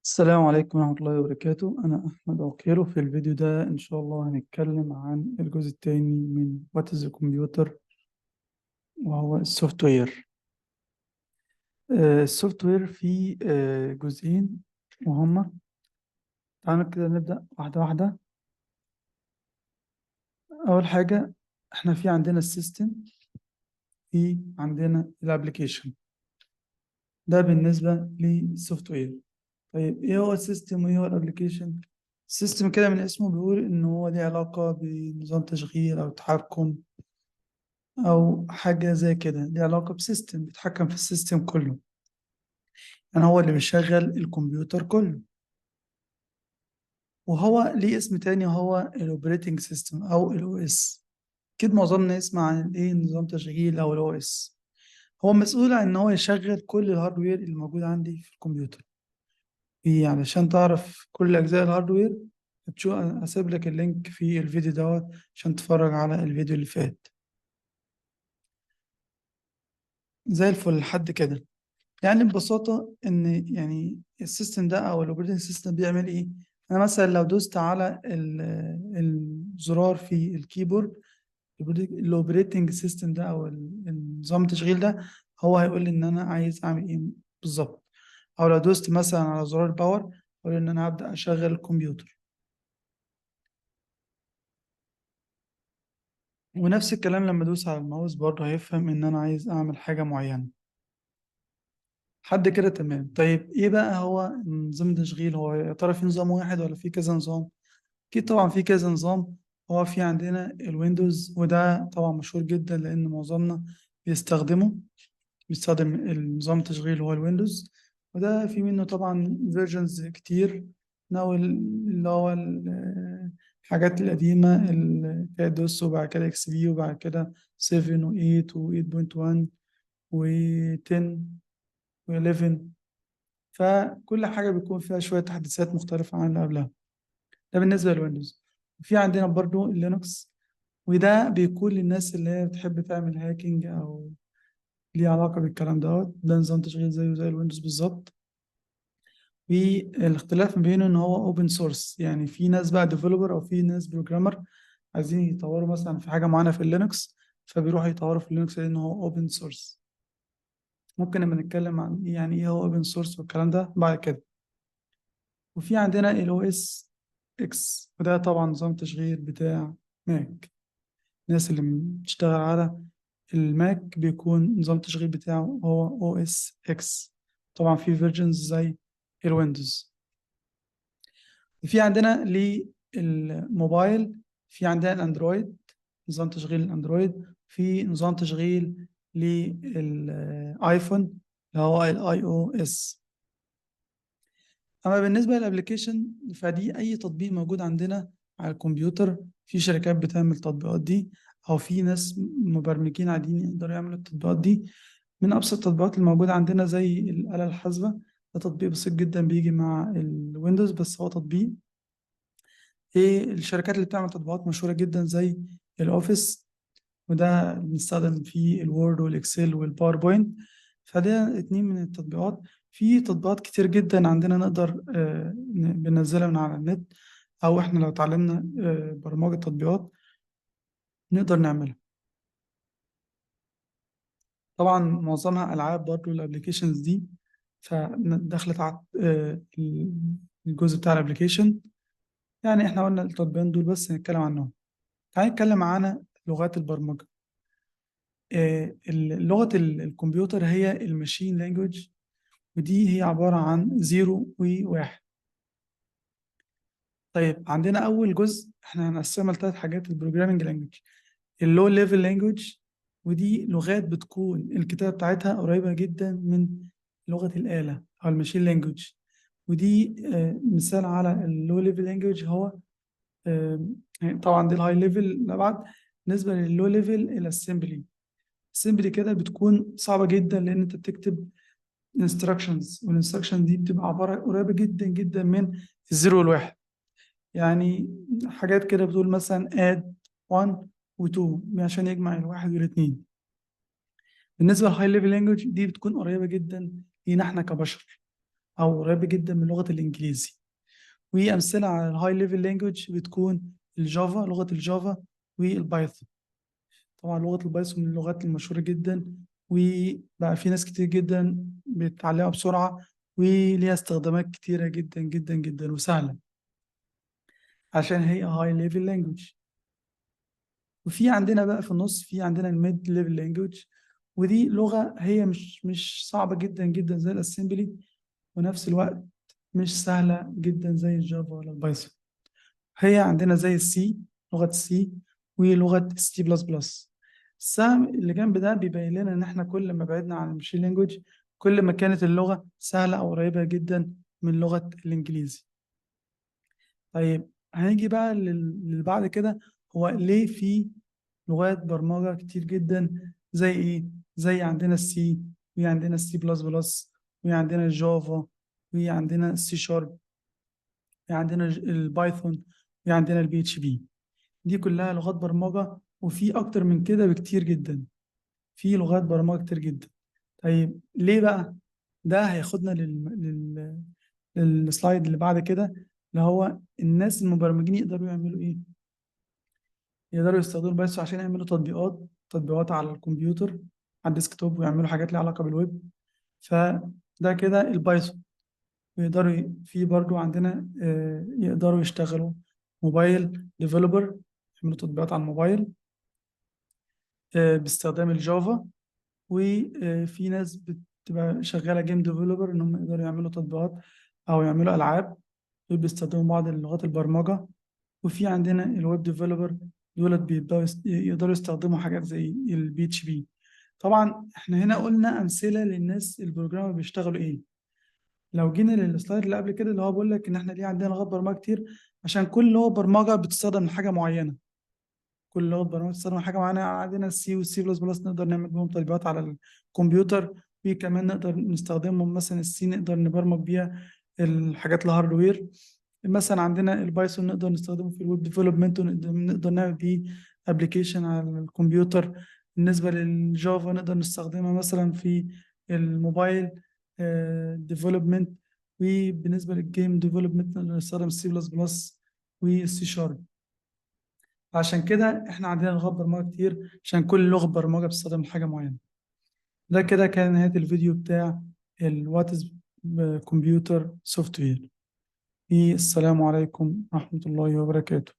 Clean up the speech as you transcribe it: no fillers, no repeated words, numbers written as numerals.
السلام عليكم ورحمة الله وبركاته. أنا أحمد عقيل، وفي الفيديو ده إن شاء الله هنتكلم عن الجزء الثاني من What is a Computer، وهو ال software. ال software فيه جزئين، وهما تعالوا كده نبدأ واحدة واحدة. أول حاجة، إحنا في عندنا ال system، في عندنا ال application. ده بالنسبة لل software. طيب ايه هو ال system وايه هو ال application؟ ال system كده من اسمه بيقول ان هو ليه علاقة بنظام تشغيل او تحكم او حاجة زي كده، ليه علاقة ب system، بيتحكم في ال system كله، يعني هو اللي بيشغل الكمبيوتر كله. وهو ليه اسم تاني، هو ال operating system او ال OS. اكيد معظمنا يسمع عن الايه، نظام تشغيل او ال OS. هو مسؤول عن ان هو يشغل كل ال hardware اللي موجود عندي في الكمبيوتر. في علشان تعرف كل أجزاء ال hardware هتشوف، هسيب لك ال link في الفيديو دوت عشان تتفرج على الفيديو اللي فات. زي الفل لحد كده. ببساطة إن ال system ده أو ال operating system بيعمل إيه؟ أنا مثلا لو دوست على الزرار في ال keyboard، ال operating system ده أو النظام التشغيل ده هو هيقول لي إن أنا عايز أعمل إيه بالظبط. أو لو دوست مثلا على زرار power هيقول لي إن أنا هبدأ أشغل الكمبيوتر. ونفس الكلام لما أدوس على الماوس برضه هيفهم إن أنا عايز أعمل حاجة معينة. حد كده تمام. طيب إيه بقى هو نظام التشغيل؟ هو يا ترى في نظام واحد ولا في كذا نظام؟ أكيد طبعا في كذا نظام. هو في عندنا الويندوز، وده طبعا مشهور جدا لأن معظمنا بيستخدم النظام التشغيل هو الويندوز، وده في منه طبعا versions كتير، نوع اللي هو الحاجات القديمة اللي كانت DOS، وبعد كده XP، وبعد كده 7 و 8 و 8.1 و 10 و 11. فكل حاجة بيكون فيها شوية تحديثات مختلفة عن اللي قبلها. ده بالنسبة للويندوز. في عندنا برضو اللينوكس، وده بيكون للناس اللي هي بتحب تعمل hacking أو ليه علاقة بالكلام دوت. ده نظام تشغيل زيه زي الويندوز بالظبط، والاختلاف ما بينه ان هو open source، يعني في ناس بقى developer او في ناس programmer عايزين يطوروا مثلا في حاجه معينه في اللينكس، فبيروحوا يطوروا في اللينكس لان هو open source. ممكن لما نتكلم عن يعني ايه هو open source والكلام ده بعد كده. وفي عندنا ال OS X، وده طبعا نظام تشغيل بتاع ماك. الناس اللي بتشتغل على الماك بيكون نظام التشغيل بتاعه هو OS X. طبعا في versions زي الويندوز. في عندنا للموبايل، في عندنا الاندرويد، نظام تشغيل الاندرويد، في نظام تشغيل للايفون اللي هو ال iOS. اما بالنسبه لل application فدي اي تطبيق موجود عندنا على الكمبيوتر. في شركات بتعمل التطبيقات دي، او في ناس مبرمجين عاديين يقدروا يعملوا التطبيقات دي. من ابسط التطبيقات الموجوده عندنا زي الاله الحاسبه، ده تطبيق بسيط جدا بيجي مع الويندوز، بس هو تطبيق. ايه الشركات اللي بتعمل تطبيقات مشهوره جدا زي الاوفيس، وده بنستخدم فيه الوورد والاكسل والباوربوينت، فده اتنين من التطبيقات. في تطبيقات كتير جدا عندنا نقدر بننزلها من على النت، او احنا لو اتعلمنا برمجة تطبيقات نقدر نعملها. طبعا معظمها العاب برضو ال applications دي، فدخلت على الجزء بتاع ال application. احنا قلنا التطبيقين دول بس نتكلم عنهم. تعالى نتكلم عن لغات البرمجة. لغة الكمبيوتر هي ال machine language، ودي هي عبارة عن 0 و1. طيب عندنا أول جزء احنا هنقسمها لتلات حاجات: ال programming language، ال low level language، ودي لغات بتكون الكتابة بتاعتها قريبة جدا من لغة الآلة أو ال machine language، ودي مثال على ال low level language هو، طبعا دي ال high level الأبعد. بالنسبة لل low level ال assembly، ال assembly كده بتكون صعبة جدا لأن أنت بتكتب instructions، وال instruction دي بتبقى عبارة قريبة جدا جدا من ال zero والواحد. حاجات كده بتقول مثلا add 1 و 2 عشان يجمع الواحد والاثنين. بالنسبة لل high level language دي بتكون قريبة جدا لينا احنا كبشر، او قريبه جدا من لغة الانجليزي. وامثلة على ال high level language بتكون ال Java، لغة ال Java وال Python. طبعا لغة ال Python من اللغات المشهورة جدا، وبقى في ناس كتير جدا بتتعلمها بسرعة، وليها استخدامات كتيرة جدا جدا جدا وسهلة عشان هي high level language. وفي عندنا بقى في النص في عندنا ال mid level language، ودي لغة هي مش صعبة جدا جدا زي ال assembly، ونفس الوقت مش سهلة جدا زي ال Java ولا ال Python. هي عندنا زي ال C، لغة ال C ولغة ال C plus plus. السهم اللي جنب ده بيبين لنا ان احنا كل ما بعدنا عن ال machine language كل ما كانت اللغة سهلة او قريبه جدا من لغة الانجليزي. طيب هنيجي بقى للي بعد كده، هو ليه في لغات برمجة كتير جدا زي ايه؟ زي عندنا ال C، وعندنا ال C plus plus، وعندنا ال Java، وعندنا ال C sharp، وعندنا ال Python، وعندنا ال PHP. دي كلها لغات برمجة، وفي اكتر من كده بكتير جدا، في لغات برمجة كتير جدا. طيب ليه بقى؟ ده هياخدنا لل slide اللي بعد كده، اللي هو الناس المبرمجين يقدروا يعملوا ايه؟ يقدروا يستخدموا Python عشان يعملوا تطبيقات على الكمبيوتر، على ال desktop، ويعملوا حاجات ليها علاقة بالويب. فده كده ال Python. ويقدروا في برضو عندنا يقدروا يشتغلوا mobile developer، يعملوا تطبيقات على الموبايل باستخدام ال Java. وفي ناس بتبقى شغالة game developer، ان هم يقدروا يعملوا تطبيقات او يعملوا العاب، دول بيستخدموا بعض لغات البرمجة. وفي عندنا ال web developer، دولت بيبداوا يقدروا يستخدموا حاجات زي ال PHP. طبعا احنا هنا قلنا امثلة للناس ال programmer بيشتغلوا ايه. لو جينا لل slide اللي قبل كده اللي هو بيقول لك ان احنا ليه عندنا لغات برمجة كتير، عشان كل لغة برمجة بتستخدم لحاجة معينة. كل لغة برمجة بتستخدم لحاجة معينة. عندنا ال C وال C plus plus نقدر نعمل بيهم تطبيقات على الكمبيوتر، وكمان نقدر نستخدمهم مثلا ال C نقدر نبرمج بيها الحاجات ال hardware. مثلا عندنا ال Python نقدر نستخدمه في ال web development، ونقدر نعمل بيه application على الكمبيوتر. بالنسبة لل Java نقدر نستخدمها مثلا في ال mobile development. وبالنسبة لل game development نقدر نستخدم ال C plus plus وال C sharp. عشان كده احنا عندنا لغات برمجة كتير، عشان كل لغة برمجة بتستخدم حاجة معينة. ده كده كان نهاية الفيديو بتاع ال what is computer software. السلام عليكم ورحمة الله وبركاته.